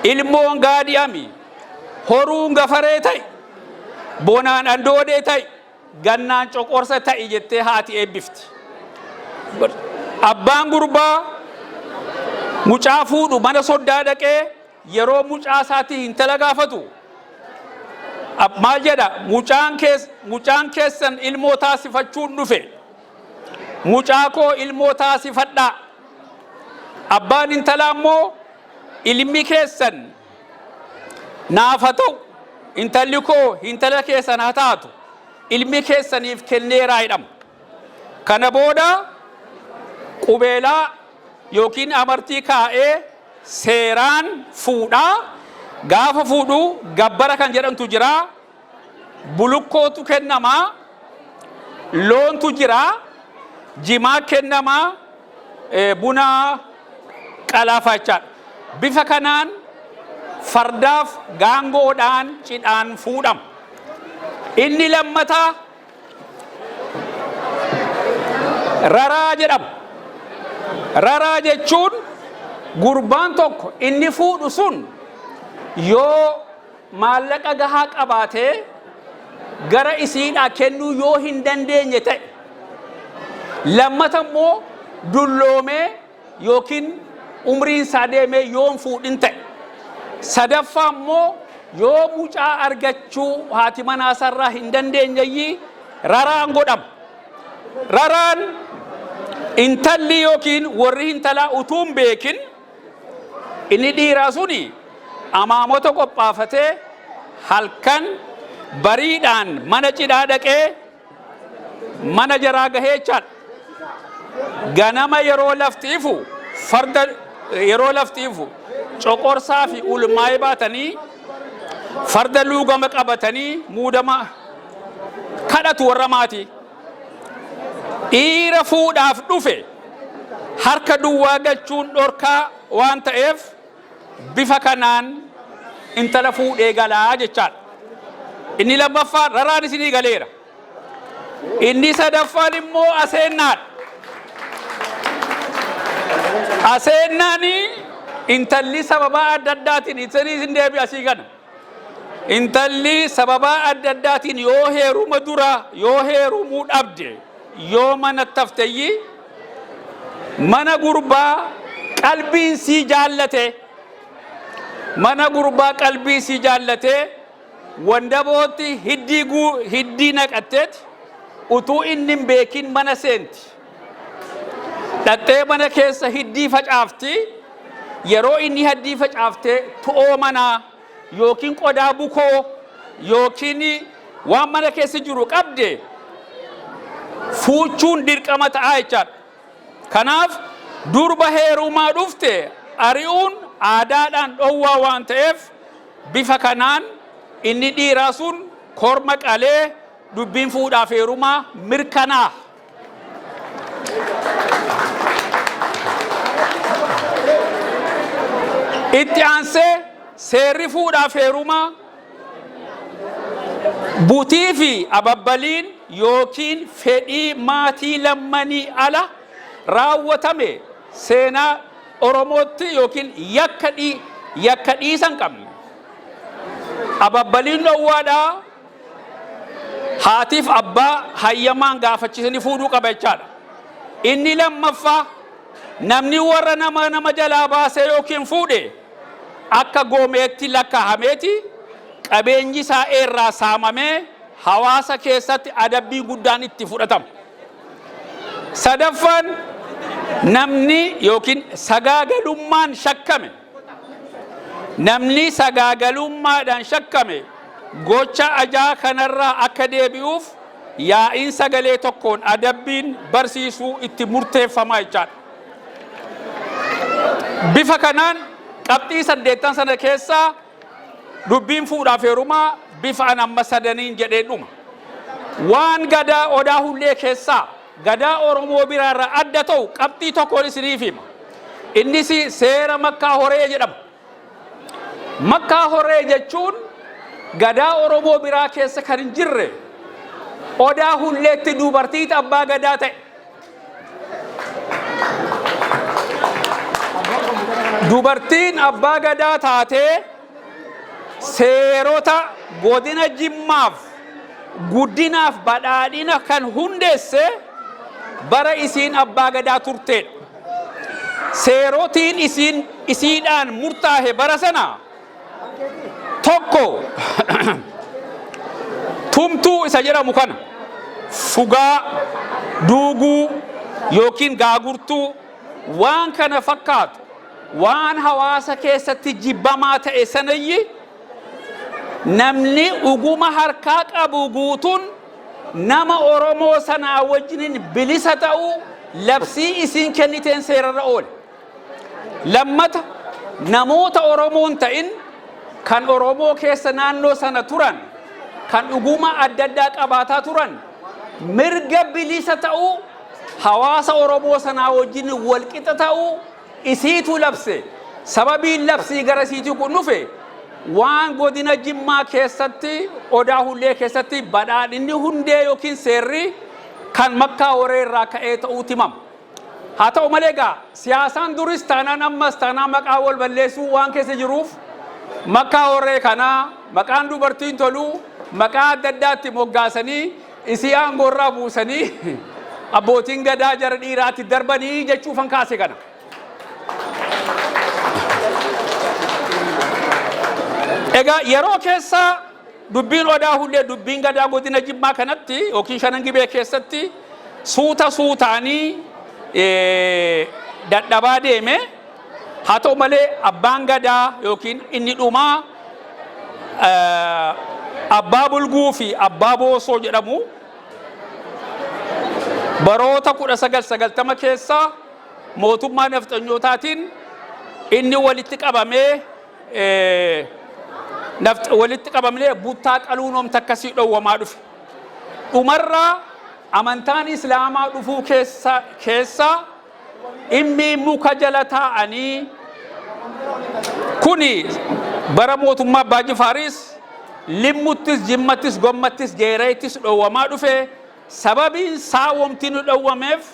S10: Ilmoon gaadi'ami. Horuun gafaree ta'i. Bonaan andoodee ta'i. Gannaan coqorsa ta'i jettee haati eebbifti. Abbaan gurbaa mucaa fuudhu mana soddaa dhaqee yeroo mucaa isaatii hintala gaafatu maal jedha? Mucaan keessan ilmoo taasifachuun dhufe. Mucaa koo ilmoo taasifadhaa. Abbaan intalaa immoo ilmi keessan naaf haa ta'u, intalli koo intala keessan haa taatu, ilmi keessaniif kenneeraa jedhama. Kana booda qubeelaa yookiin amartii kaa'ee seeraan fuudhaa. Gaafa fuudhu gabbara kan jedhamtu jira. Bulukkootu kennamaa, loontu jira, jimaa kennamaa, buna qalaafa jechaadha. Bifa kanaan fardaaf gaangoodhaan cidhaan fuudhama. Inni lammataa raraa jedhama. Raraa jechuun gurbaan tokko inni fuudhu sun yoo maallaqa gahaa qabaatee gara isiidhaa kennuu yoo hin dandeenye ta'e, lammata immoo dulloomee yookiin umriin isaa deemee yoo hin fuudhin ta'e, sadaffaa immoo yoo mucaa argachuu haati manaa isaarraa hin dandeenyeyyii raraan godhama. Raraan intalli yookiin warri intalaa utuu hin beekin inni dhiiraa suni amaamota qophaafatee halkan bariidhaan mana cidhaa dhaqee mana jaraa gahee jechaadha. Ganama yeroo lafti ifu, farda yeroo lafti ifu coqorsaa fi ulmaa'ee baatanii, farda luugama qabatanii muudama kadhatu warra maatii. Dhiira fuudhaaf dhufe harka duwwaa galchuun dhorkaa waan ta'eef, bifa kanaan intala fuudhee galaa jechaadha. Inni lammaffaan raraan isinii galeera. Inni sadaffaan immoo aseennaadha. Aseennaan intalli sababaa adda addaatiin isinii isin deebi'a asii kana. Intalli sababaa adda addaatiin yoo heeruma dura yoo heerumuu dhabde, yoo mana tafteyyi, mana gurbaa qalbiin sii jaallate, mana gurbaa qalbii sii jaallate wandabootti hiddii guu hiddii naqatteeti utuu inni hin beekin mana seenti. Dhaxxee mana keessa hiddii facaafti. Yeroo inni hiddii facaaftee tu'oo manaa yookiin qodaa bukoo yookiin waan mana keessa jiru qabde fuuchuun dirqama ta'aa jechaadha. Kanaaf durba heerumaa dhufte ari'uun aadaadhaan dhowwaa waan ta'eef, bifa kanaan inni dhiiraa sun korma qalee dubbiin fuudhaaf heerumaa mirkanaa. Itti aansee seerri fuudhaaf heerumaa butii fi ababbaliin yookiin fedhii maatii lammanii ala raawwatame seenaa Oromootti yookiin yakka dhiisa hin qabne. Ababbaliin dhowwaadhaa, haatiif abbaa hayyamaan gaafachisanii fuudhuu qaba jechaadha. Inni lammaffaa, namni warra nama nama jalaa baasee yookiin fuudhe akka goomeetti lakkaa'ameeti qabeenyi isaa irraa saamamee hawaasa keessatti adabbiin guddaan itti fudhatama. Sadaffaan, namni yookiin sagaagalummaan shakkame, namni sagaagalummaadhaan shakkame gocha ajaa kanarraa akka deebi'uuf yaa'iin sagalee tokkoon adabbiin barsiisuu itti murteeffama jechaadha. Bifa kanaan qabxii saddeettan sana keessaa dubbiin fuudhaaf heerumaa bifa an amma sadaniin jedhee dhuma. Waan gadaa Odaa Hullee keessaa gadaa Oromoo biraarraa adda ta'u qabxii tokkoon isiniif hima. Innis seera makkaa horee jedhama. Makkaa Horee jechuun gadaa Oromoo biraa keessa kan hin jirre Odaa Hulleetti dubartiit abbaa gadaa ta'e. Dubartiin abbaa gadaa taatee seerota godina Jimmaaf guddinaaf badhaadhina kan hundeesse bara isiin abbaa gadaa turteedha. Seerotiin isiin isiidhaan murtaahe bara sana tokko tumtuu isa jedhamu kana fugaa duuguu yookiin gaagurtuu waan kana fakkaatu waan hawaasa keessatti jibbamaa ta'e sanayyi namni uguma harkaa qabu guutuun nama Oromoo sanaa wajjiniin bilisa ta'uu labsii isiin kenniteen seerarra oole. Lammata namoota Oromoo hin ta'in kan Oromoo keessa naannoo sana turan kan dhuguma adda addaa qabaataa turan mirga bilisa ta'uu hawaasa Oromoo sanaa wajjin walqixa ta'uu isiitu labse. Sababiin labsii gara isiitii kun dhufe waan godina Jimmaa keessatti Odaa Hullee keessatti badhaadhinni hundee yookiin seerri kan Makkaa Horee irraa ka'ee ta'uutti himama. Haa ta'u malee egaa siyaasaan duris taanaan ammas taanaan maqaa wal balleessuu waan keessa jiruuf Makkaa Horee kanaa maqaan dubartiin toluu maqaa adda addaatti moggaasanii isii aangoo irraa buusanii abbootiin gadaa jara dhiiraatti darbanii jechuufan kaase kana. Egaa yeroo keessa dubbiin Odaa Hullee dubbiin gadaa godina Jimmaa kanatti yookiin Shanan Gibee keessatti suuta suutaanii dadhabaa deeme. Haa ta'u malee abbaan gadaa yookiin inni dhumaa abbaa Bulguu fi abbaa Boosoo jedhamu baroota 1990 keessa mootummaa nafxanyootaatiin inni walitti qabamee walitti qabamnee buttaa qaluun omta akkasii dhowwamaa dhufe. Dhumarraa amantaan Islaamaa dhufuu keessa dhimmi muka jala taa'anii kuni bara mootummaa Abbaa Jifaaris Limmuttis, Jimmattis, Gommattis, Geereettis dhowwamaa dhufe. Sababiin isaa womti nu dhowwameef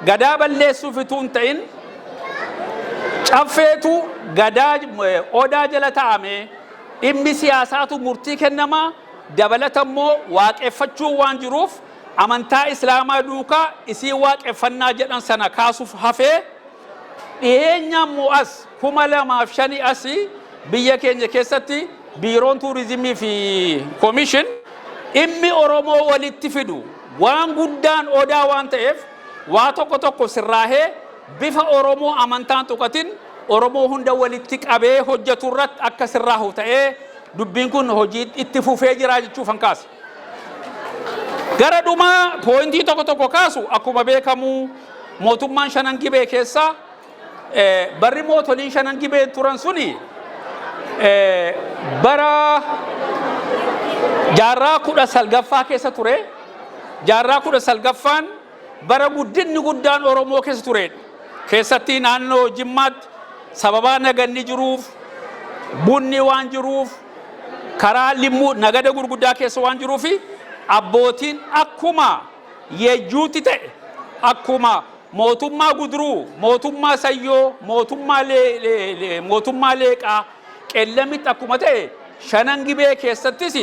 S10: gadaa balleessuuf utuu hin ta'in caffeetu gadaa odaa jala taa'ame dhimmi siyaasaatu murtii kennama dabalata immoo waaqeffachuu waan jiruuf amantaa Islaamaa duukaa isii waaqeffannaa jedhan sana kaasuuf hafee dhiyeenya immoo as 2005 asi biyya keenya keessatti biiroon tuurizimii fi koomishin dhimmi Oromoo walitti fidu waan guddaan odaa waan ta'eef waa tokko tokko sirraahee bifa Oromoo amantaan tuqatin Oromoo hunda walitti qabee hojjetu irratti akka sirraahu ta'ee dubbiin kun hojii itti fufee jira jechuufan kaase. Gara dhumaa poointii tokko tokko kaasu akkuma beekamu mootummaan Shanan Gibee keessa barri mootoliin Shanan Gibee turan suni bara jaarraa 19ffaa keessa ture. Jaarraa 19ffaan bara guddinni guddaan Oromoo keessa turedha. Keessatti naannoo Jimmaatti sababaa naganni jiruuf, bunni waan jiruuf, karaa limmuu nagada gurguddaa keessa waan jiruuf abbootiin akkuma Yejjuutti ta'e akkuma mootummaa Guduruu, mootummaa Sayyoo, mootummaa Leeqaa, Qellamitti akkuma ta'e Shanan Gibee keessattis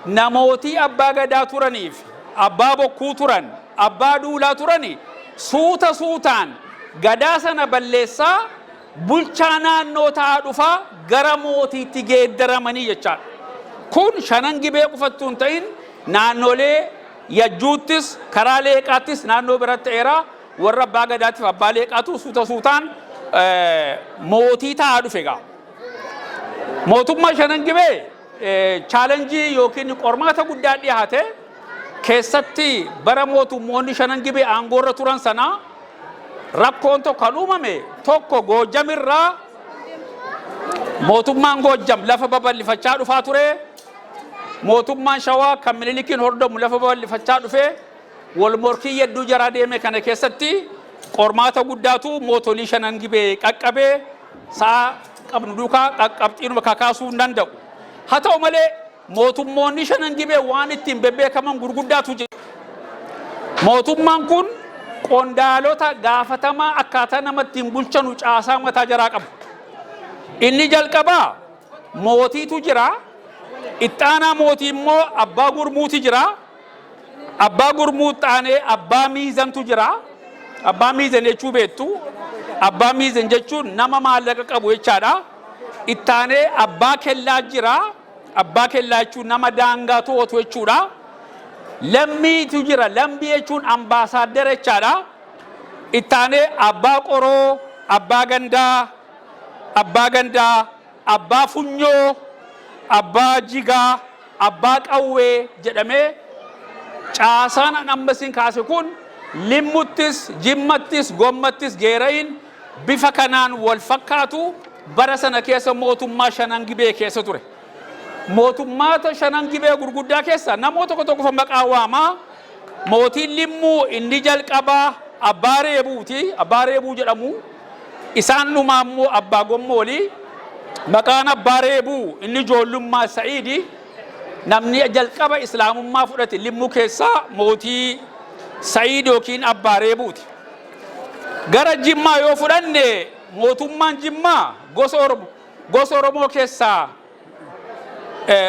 S10: namootii abbaa gadaa turaniif abbaa bokkuu turan, abbaa duulaa turani suuta suutaan gadaa sana balleessaa bulchaa naannoo ta'aa dhufaa gara mootiitti geeddaramanii jechaadha. Kun Shanan Gibee qofattuu hin ta'in naannolee Yajjuuttis karaa Leeqaattis naannoo biratti ta'eera. Warra abbaa gadaatiif abbaa Leeqaatu suuta suutaan mootii ta'aa dhufe egaa. Mootummaa Shanan Gibee chaalenjii yookiin qormaata guddaa dhiyaate keessatti bara mootummoonni Shanan Gibee aangoorra turan sana rakkoon tokko kan uumame tokko Goojjamirraa mootummaan Goojjam lafa babal'ifachaa dhufaa ture. Mootummaan Shawaa kan Minilikiin hordomu lafa babal'ifachaa dhufe wal morkii yedduu jaraa deeme kana keessatti qormaata guddaatu mootolii Shanan Gibee qaqqabe. Sa'a qabnu duukaa qaqqabxiinuma kakaasuu hin danda'u. Haa ta'u malee mootummoonni Shanan Gibee waan ittiin bebbeekaman gurguddaatu jira. Mootummaan kun qondaalota gaafatamaa akkaataa nama ittiin bulchanu caasaa mataa jaraa qabu. Inni jalqabaa mootiitu jira. Ittaanaa mootii immoo abbaa gurmuuti jira. Abbaa gurmuu taanee abbaa miizantu jira. Abbaa miizan jechuu beektu. Abbaa miizan jechuun nama maallaqa qabu jechaadha. Ittaanee abbaa kellaa jira. Abbaa kellaa jechuun nama daangaa to'atu jechuudha. Lammiitu jira. Lammii jechuun ambaasaaddara jechaadha. Ittaanee abbaa qoroo, abbaa gandaa, abbaa gandaa, abbaa funyoo, abbaa jigaa, abbaa qawwee jedhamee caasaan an amma isin kaase kun Limmuttis, Jimmattis, Gommattis, Geerayin bifa kanaan wal fakkaatu bara sana keessa mootummaa Shanan Gibee keessa ture. Mootummaata Shanan Gibee gurguddaa keessa namoota tokko tokko maqaa waamaa. Mootiin Limmuu inni jalqabaa Abbaa Reebuuti. Abbaa Reebuu jedhamu. Isaan dhumaa immoo Abbaa Gommooli. Maqaan Abbaa Reebuu inni ijoollummaa Sa'iidi. Namni jalqaba Islaamummaa fudhate Limmuu keessaa mootii Sa'iid yookiin Abbaa Reebuuti. Gara Jimmaa yoo fudhanne, mootummaan Jimmaa gosa Oromoo keessaa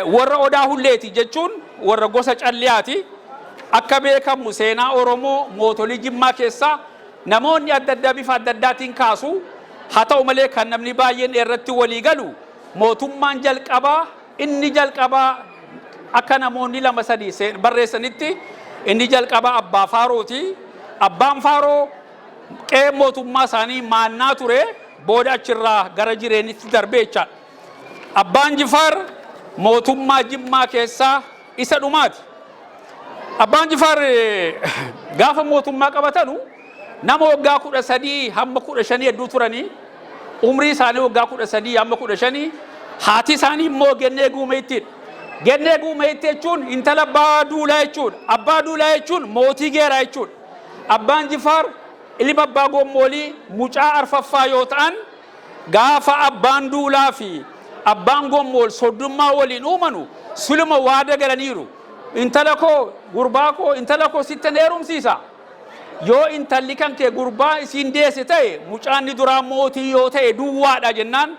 S10: warra Odaa Hulleeti jechuun warra gosa Calliyaati. Akka beekamu seenaa Oromoo mootolii Jimmaa keessaa namoonni adda addaa bifa adda addaatiin kaasu. Haa ta'u malee kan namni baay'een irratti walii galu, mootummaan jalqabaa inni jalqabaa akka namoonni lama sadii barreessanitti inni jalqabaa Abbaa Faarooti. Abbaan Faaroo qe'ee mootummaa isaanii Maannaa ture, booda achirraa gara Jireenitti darbee jechaadha. Abbaan Jifaar mootummaa Jimmaa keessaa isa dhumaati. Abbaan Jifaar gaafa mootummaa qabatanu nama waggaa 13 hamma 15 hedduu turanii, umrii isaanii waggaa 13 hamma 15. Haati isaanii immoo Gennee Guumeettiidha. Gennee Guumeetti jechuun intala Abbaa Duulaa jechuudha. Abbaa Duulaa jechuun mootii Geeraa jechuudha. Abbaan Jifaar ilma Abbaa Gommoolii mucaa arfaffaa yoo ta'an, gaafa Abbaan Duulaa fi Abbaan Gommool soddummaa waliin uumanu suluma waada galaniiru. Intala koo gurbaa koo, intala koo sittan heerumsiisa. Yoo intalli kan kee gurbaa isiin deesse ta'e, mucaan ni duraa mootii yoo ta'e duwwaadha jennaan,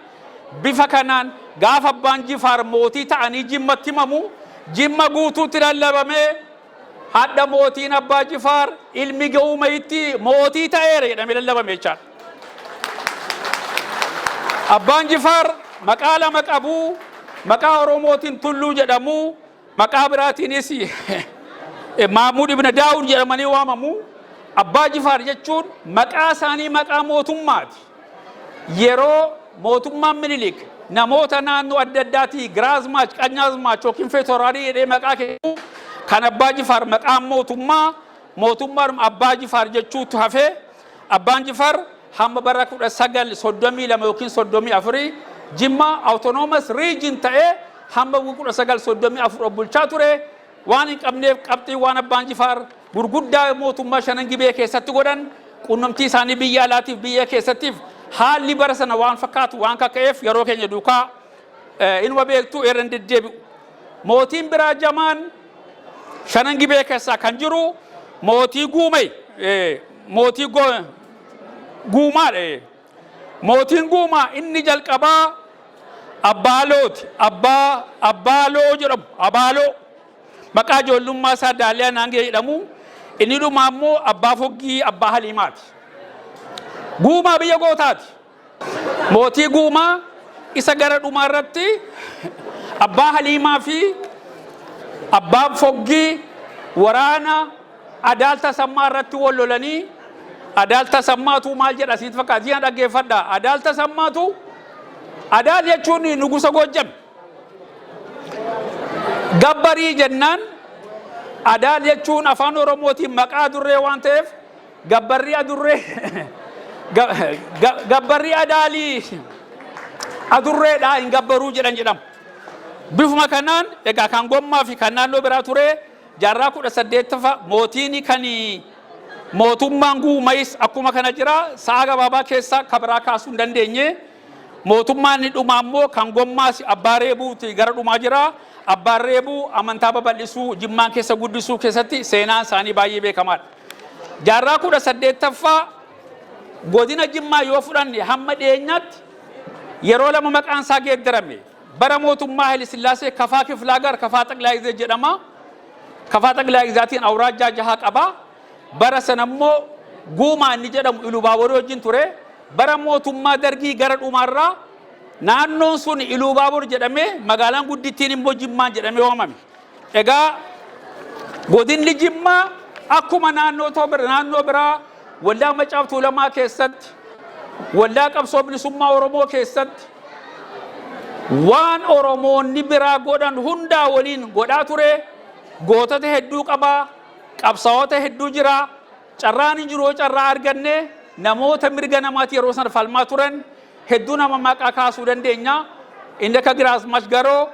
S10: bifa kanaan gaafa Abbaan Jifaar mootii ta'anii Jimmatti himamu, Jimma guutuutti lallabamee, hadha mootiin Abbaa Jifaar ilmi Ga'uumayitti mootii ta'eera jedhamee lallabame jechaadha. Abbaan Jifaar maqaa lama qabu. Maqaa Oromootiin Tulluu jedhamu, maqaa biraatiinis Maamuud ibn Daawud jedhamanii waamamu. Abbaa Jifaar jechuun maqaa isaanii maqaa mootummaati. Yeroo mootummaan Minilik namoota naannoo adda addaatii Giraazmaach, Qanyaazmaach yookiin Feetoraarii jedhee maqaa kennu, kan Abbaa Jifaar maqaan mootummaa mootummaadhuma Abbaa Jifaar jechuutu hafee. Abbaan Jifaar hamma bara 1932 yookiin 34 Jimma Autonomous Region ta'ee hamma 1934 bulchaa ture. Waan hin qabneef qabxii waan Abbaan Jifaar gurguddaa mootummaa Shanan Gibee keessatti godhan, quunnamtii isaanii biyya alaatiif biyya keessattiif haalli bara sana waan fakkaatu waan kaka'eef yeroo keenya duukaa inuma beektu, irra hin deddeebi'u. Mootiin biraa jamaan Shanan Gibee keessaa kan jiru mootii Guumay, mootii Guumaadha. Mootiin Guumaa inni jalqabaa Abbaalooti. Abbaaloo jedhamu. Abaaloo. Maqaa ijoollummaa isaa Daaliyaa Naangee jedhamu. Inni dhumaa immoo Abbaa Foggii Abbaa Haliimaati. Guumaa biyya gootaati. Mootii Guumaa isa gara dhumaa irratti Abbaa Haliimaa fi Abbaan Foggii waraana Adaal Tasammaa irratti wal lolanii, Adaal Tasammaatu maal jedha isinitti fakkaata? Ji'a dhaggeeffadha. Adaal Tasammaatu, Adaal jechuun nugusa Goojjam. Gabbarii jennaan, Adaal jechuun afaan Oromootiin maqaa adurree waan ta'eef, gabbarrii adurree, gabbarrii Adaalii adurreedhaa hin gabbaruu jedhan jedhama. Bifuma kanaan egaa kan Gommaa fi kan naannoo biraa ture jaarraa 18ffaa mootiin kan mootummaan Guumayis akkuma kana jira. Sa'a gabaabaa keessa kabiraa kaasuu hin dandeenye. Mootummaan inni dhumaa immoo kan Gommaas Abbaa Reebuuti gara dhumaa jira. Abbaan Reebuu amantaa babal'isuu, Jimmaan keessa guddisuu keessatti seenaan isaanii baay'ee beekamaadha. Jaarraa 18ffaa godina Jimmaa yoo fudhanne hamma dhiyeenyaatti yeroo lama maqaan isaa geeddarame. Bara mootummaa Haile Sillaasee Kafaa Kiflaagar, Kafaa Xaqilaa Gizee jedhama. Kafaa Xaqilaa Gizaatiin awuraajjaa jaha qaba. Bara sana immoo Guumaa inni jedhamu Iluubaaborii wajjin ture. Bara mootummaa Dargii gara dhumaarraa naannoon sun Iluubaabor jedhamee, magaalaan guddittiin immoo Jimmaan jedhamee waamame. Egaa godinni Jimmaa akkuma naannoo naannoo biraa waldaa Maccaaf Tuulamaa keessatti, waldaa qabsoo bilisummaa Oromoo keessatti waan Oromoonni biraa godhan hundaa waliin godhaa ture. Gootota hedduu qabaa, qabsaa'ota hedduu jira. Carraan hin jiru, yoo carraa arganne namoota mirga namaati yeroo sana falmaa turan hedduu nama maqaa kaasuu dandeenya. Inni akka Giraazmaach Garoo,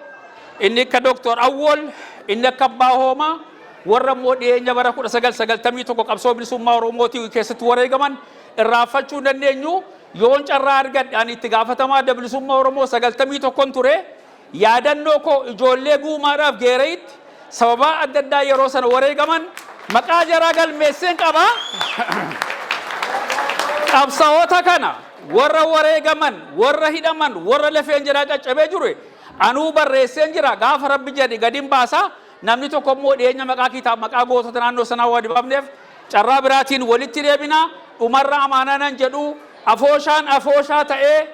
S10: inni akka Dooktor Awwol, inni akka Abbaa Hoomaa, warra immoo dhiyeenya bara 1991 qabsoo bilisummaa Oromootii keessatti wareegaman irraanfachuu hin dandeenyu. Yoon carraa argadhe, ani itti gaafatamaa Adda Bilisummaa Oromoo 91n ture. Yaadannoo koo ijoollee Guumaadhaaf Geerayitti sababaa adda addaa yeroo sana wareegaman maqaa jaraa galmeesseen qaba. Qabsaa'ota kana, warra wareegaman, warra hidhaman, warra lafeen jaraa caccabee jiru anuu barreesseen jira. Gaafa Rabbi jedhe gadin baasa. Namni tokko immoo dhiyeenya maqaa kitaaba maqaa gootota naannoo sanaa waan baafneef carraa biraatiin walitti deebina. Dhumarra amaanaa nan jedhu, afooshaan afooshaa ta'ee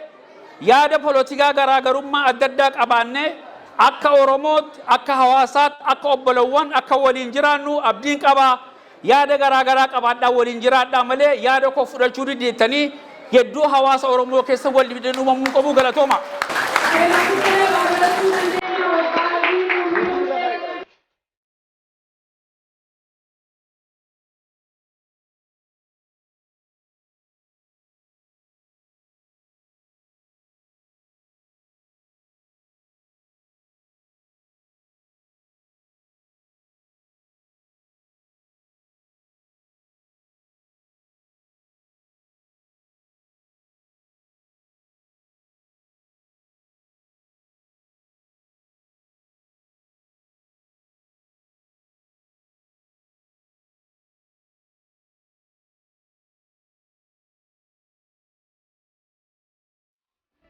S10: yaada polotikaa garaagarummaa adda addaa qabaannee akka Oromootti, akka hawaasaatti, akka obbolowwan, akka waliin jiraannu abdiin qaba. Yaada garaagaraa qabaadhaa waliin jiraadhaa malee yaada koo fudhachuu diddeettanii hedduu hawaasa Oromoo keessa wal dhibdeen uumamuu qabu. Galatooma.
S9: Seenaa guddina irraa barachuu dandeenya.